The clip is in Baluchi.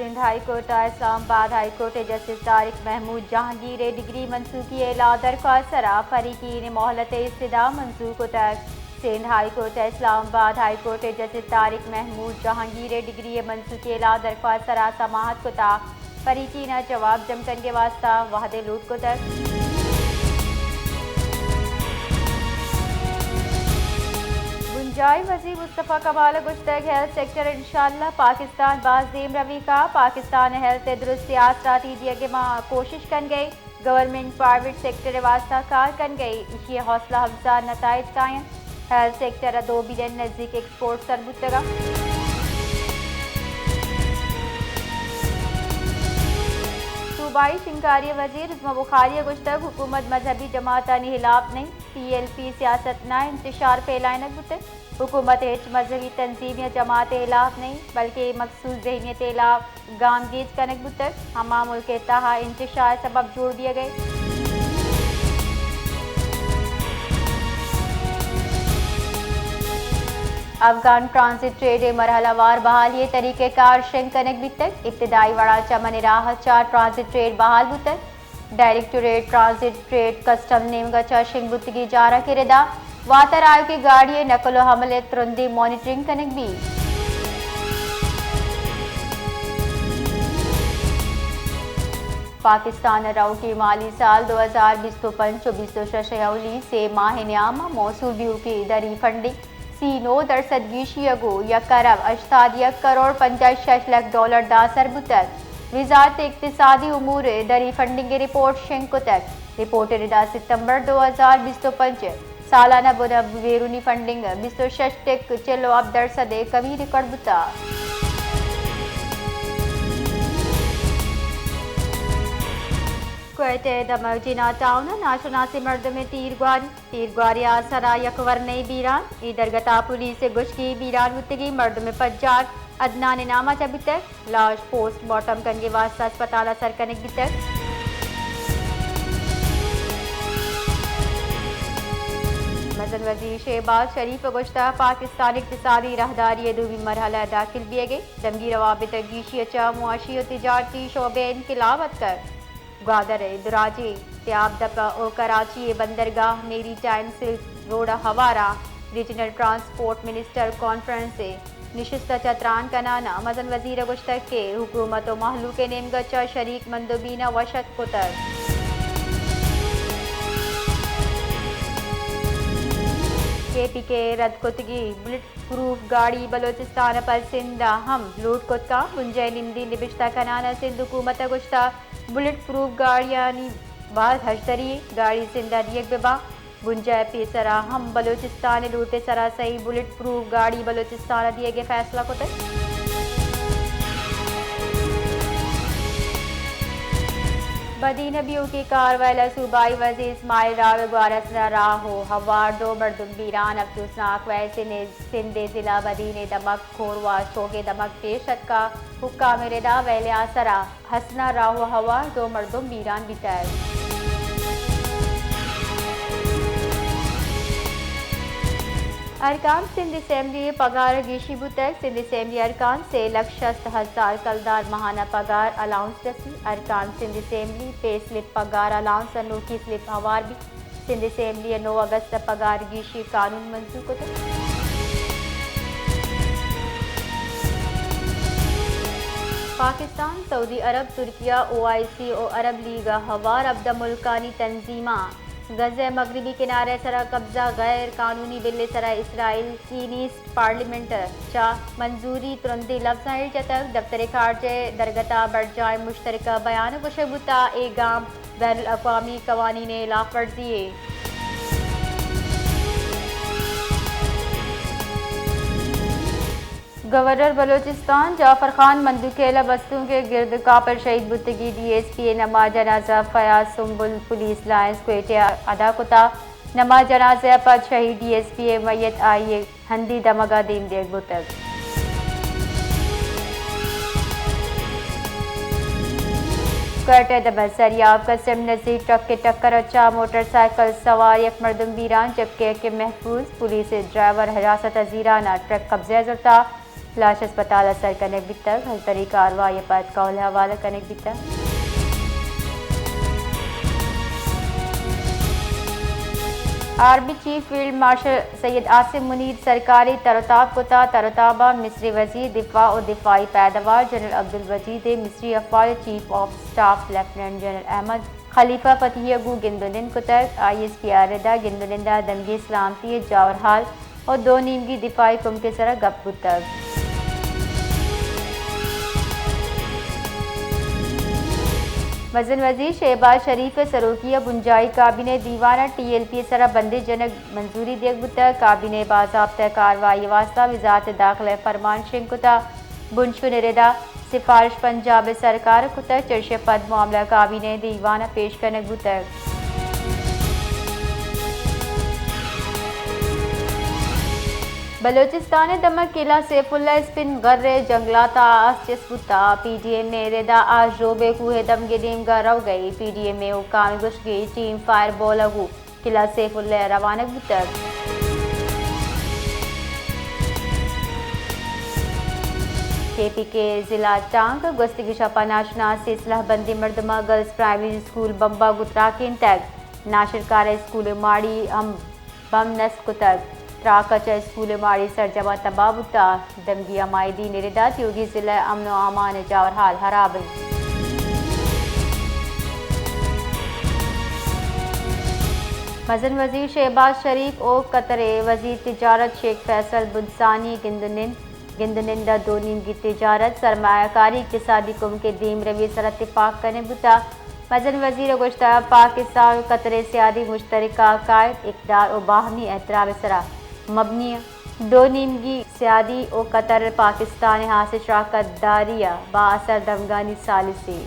سندھ ہائی کورٹ ءَ اسلام آباد ہائی کورٹ ءِ جسٹس طارق محمود جہانگیر ءِ ڈگری منسوخی ءِ ہلاپ درخواست ءِ سرا فریقین ءِ مہلت ءِ استدعا منظور کتگ۔ سندھ ہائی کورٹ ءَ اسلام آباد ہائی کورٹ ءِ جسٹس طارق محمود جہانگیر ءِ ڈگری ءِ منسوخی ءِ ہلاپ درخواست ءِ سرا سماعت کتگ۔ فریقین ءَ جواب جم کنگ ءِ واستہ وہدے لوٹ کتگ۔ بنجاہی وزیر مصطفی کمال ءَ گوشتگ، ہیلتھ سیکٹر انشاءاللہ پاکستان باز دیمروی کا، پاکستان ءِ ہیلتھ ءِ درستیں آسراتی دیگ ءِ ما کوشش کنگ ءَ ایں، گورنمنٹ پرائیویٹ سیکٹر ءِ واستہ کار کنگ ءَ ایں، ایشی ءِ حوصلہ افزا نتائج کاینت۔ ہیلتھ سیکٹر ءَ دو بلین نزیک ایکسپورٹ سر بوتگ۔ صوبائی شنگکاری ءِ وزیر عظمی بخاری ءَ گوشتگ، حکومت مذہبی جماعتانی ہلاپ نہ ایں، ٹی ایل پی سیاست نہ انتشار پھیلائینگ بوتگ۔ حکومت ہچ مذہبی تنظیم یا جماعت ءِ ہلاپ نہ ایں، بلکہ اے مخصوص ذہنیت ءِ ہلاپ گامگیج کنگ بوتگ، ہما ملک ءِ تہا انتشار ءِ سبب جوڑ بیگ ءَ ایں۔ افغان ٹرانزٹ ٹریڈ ءِ مرحلہ وار بحالی ءِ طریقہ کار شنگ کنگ بیتگ، ابتدائی وڑا چمن ءِ راہ ءَ چہ ٹرانزٹ ٹریڈ بحال بوتگ۔ ڈائریکٹوریٹ ٹرانزٹ ٹریڈ کسٹم نیمگ ءَ چہ شنگ بوتگیں جار ءَ کہ ردا واتر آیوکیں گاڑی ءِ نقل ءُ حمل ءِ ترندیں مانیٹرنگ کنگ بیت۔ پاکستان ءَ روکیں مالی سال دو ہزار بیست ءُ پنچ ءُ بیست ءُ شش ءِ اولی سے ماہ ءِ نیام ءَ موصول بیوکیں دری فنڈنگ سی نو درسد گیشی ءَ گوں یک ارب ہشتاد یک کروڑ پنجاہ شش لکھ ڈالر داسر بوتگ۔ وزارت اقتصادی امور ءِ دری فنڈنگ ءِ رپورٹ شنگ کتگ۔ رپورٹ ءِ ردا ستمبر دو ہزار بیست ءُ پنچ ءِ سالانہ بن ءَ بیرونی فنڈنگ بیست ءُ شش ٹک چل ءُ ہپت درسد ءِ کمی ریکارڈ بوتگ۔ کوئٹہ ءِ دمگ جناح ٹاؤن ءَ ناشناسیں مردمے تیرگواری۔ تیرگواری ءِ آسرا یک ورنائے بیران۔ اے درگت ءَ پولیس ءِ گوشگ ءَ بیران بوتگیں مردم ءِ پجار عدنان ءِ نام ءَ چہ بوتگ۔ لاش پوسٹ مارٹم کنگ ءِ واستہ ہسپتال ءَ سر کنگ بیتگ۔ مزن وزیر شہباز شریف ءَ گوشتگ، پاکستان اقتصادی راہداری ءِ دومی مرحلہ ءَ داخل بیگ ءَ، دمگی روابط ءِ گیشی ءَ چہ معاشی ءُ تجارتی شعبہ ءَ انقلاب اتکگ۔ گوادر ءِ دراجیں تیاب دپ ءُ کراچی ءِ بندرگاہ میری ٹائم سلک روڈ ءِ ہوار ءَ ریجنل ٹرانسپورٹ منسٹر کانفرنس ءِ نشست ءَ چہ تران کنان ءَ مزن وزیر ءَ گوشتگ کہ حکومت ءُ مہلوک ءِ نیمگ ءَ چہ شریک مندوبین ءَ وش اتک کتگ۔ کے پی کے ءِ رد کتگیں بلٹ پروف گاڑی بلوچستان ءَ پہ سندھ ءَ ہم لوٹ کت کنت۔ بنجاہی نمدی نبشتہ کنان ءَ سندھ حکومت ءَ گوشتگ، بلٹ پروف گاڑیانی باز ہژدری ایں، گاڑی سندھ ءَ دیگ بہ باں۔ بنجاہ ءِ پیسرا ہم بلوچستان ءِ لوٹ ءِ سرا سئیں بلٹ پروف گاڑی بلوچستان ءَ دیگ ءِ فیصلہ کتگ۔ بدین ءَ بیوکیں کاروائل ءَ صوبائی وزیر اسماعیل راؤ ءِ گوارا سرا راہ ءُ ہوار، دو مردم بیران۔ افسوسناک ویل سندھ ءِ ضلع بدین ءِ دمگ کھورواس چوک ءِ دمگ پیش اتکگ۔ حکام ءِ ردا ویل ءِ آسرا حسنہ راہ ءُ ہوار دو مردم بیران بیتگ۔ ارکان سندھ اسمبلی ءِ پگار ءَ گیشی بوتگ۔ سندھ اسمبلی ارکان سے لکھ شست ہزار کلدار ماہانہ پگار الاؤنس رسی۔ ارکان سندھ اسمبلی پے سلپ پگار الاؤنس ءِ نوکی سلپ ہوار بیت۔ سندھ اسمبلی ءَ نو اگست ءَ پگار گیشی قانون منظور کتگ۔ پاکستان، سعودی عرب، ترکیہ، او آئی سی ءُ عرب لیگ ءِ ہوار ہبدہ ملکانی تنظیماں غزہ ءِ مغربی کنارہ ءِ سرا قبضہ غیر قانونی بل ءِ سرا اسرائیل ءِ سینیٹ پارلیمنٹ ءَ چہ منظوری ترندیں لبزاں ایر جتگ۔ دفتر خارجہ ءِ درگت ءَ برجاہیں مشترکہ بیان ءَ گوشگ بوتگ، اے گام بین الاقوامی قوانین ءِ ہلاپ ورزی یے۔ گورنر بلوچستان جعفر خان مندوخیل ءِ بستونک ءِ گرد کاپ ءَ شہید بوتگیں ڈی ایس پی ءِ نماز جنازہ فیاض سنبل پولیس لائنز کوئٹہ ءَ ادا کتگ۔ نماز جنازہ ءَ پد شہید ڈی ایس پی ءِ میت آئی ءِ ہندی دمگ ءَ دیم دیگ بوتگ۔ کوئٹہ ءِ دمگ سریاب کسٹم نزیک ٹرک ءِ ٹکر ءَ چہ موٹر سائیکل سوار یک مردم بیران، جبکہ یکے محفوظ۔ پولیس ءَ ڈرائیور حراست ءَ زیران ءَ ٹرک قبضہ ءَ زرتگ۔ لاش ہسپتال ء سر کنگ بیتگ، ہلدری کاروائی ء پد کہول ء حوالہ کنگ بیتگ۔ Army chief field marshal Syed عاصم منیر سرکاری تر و تاب کتا۔ تر و تاب ء مصری وزیر دفاع و دفاعی پیداوار جنرل عبدالوجید مصری افواج chief of staff lieutenant general Ahmed Khalifa Fathi ء گوں گند و نند کتگ۔ آئی ایس پی ء ردا گند و نند ء دمگی سلامتی ء جاور حال و دو نیمگی دفاعی کمک ء سرا گپ بوتگ۔ مزن وزیر شہباز شریف ء سروکی ء بنجاہی کابینہ دیوان ء ٹی ایل پی ء سرا بندش جنگ منظوری دیگ بوتگ۔ کابینہ ء باضابطہ کاروائی ء واستہ وزارت داخلہ ء فرمان شنگ کتگ۔ بنشون ء ردا سفارش پنجاب ء سرکار ء کتگ، چرشی ء پد معاملہ کابینہ ء دیوان ء پیش کنگ بوتگ۔ بلوچستان ء دمگ قلعہ سیف اللہ اسپن غر ء جنگلات ء آس چست بوتگ۔ پی ڈی ایم ء ردا آس ژوب ء کوہ ء دمگ ء نیمگ ء روگ ء پی ڈی ایم ء حکام ء گوشگ ء ٹیم فائر بال ء گوں قلعہ سیف اللہ ء روانگ بوتگ۔ کے پی کے ضلع ٹانک گوستگیں شپ ء ناشناس سلہ بندیں مردماں گرلز پرائمری اسکول بمب ء گوں تراکینتگ۔ ناشرکار ء اسکول ء ماڑی ہم بمب نصب کتگ۔ تراک ء چہ اسکول ء ماڑی سرجم ء تباہ بوتگ۔ دمگی عمائدین ء ردا تیوگی ضلع ء امن و امان ء جاور حال ہراب انت۔ مزن وزیر شہباز شریف و قطر ء وزیر تجارت شیخ فیصل بن ثانی گند و نند۔ گند و نند ء دو نیمگی تجارت، سرمایہ کاری، اقتصادی کمک ء دیمروی ء سرا تپاک کنگ بوتگ۔ مزن وزیر ء گوشتگ پاکستان و قطر ء سیادی مشترکہ عقائد، اقدار و باہمی احترام ء سرا مبنی انت۔ دو نیمگی سیادی و قطر پاکستان ء ہاسیں شراکت داری ء با اثر دمگانی ثالثی۔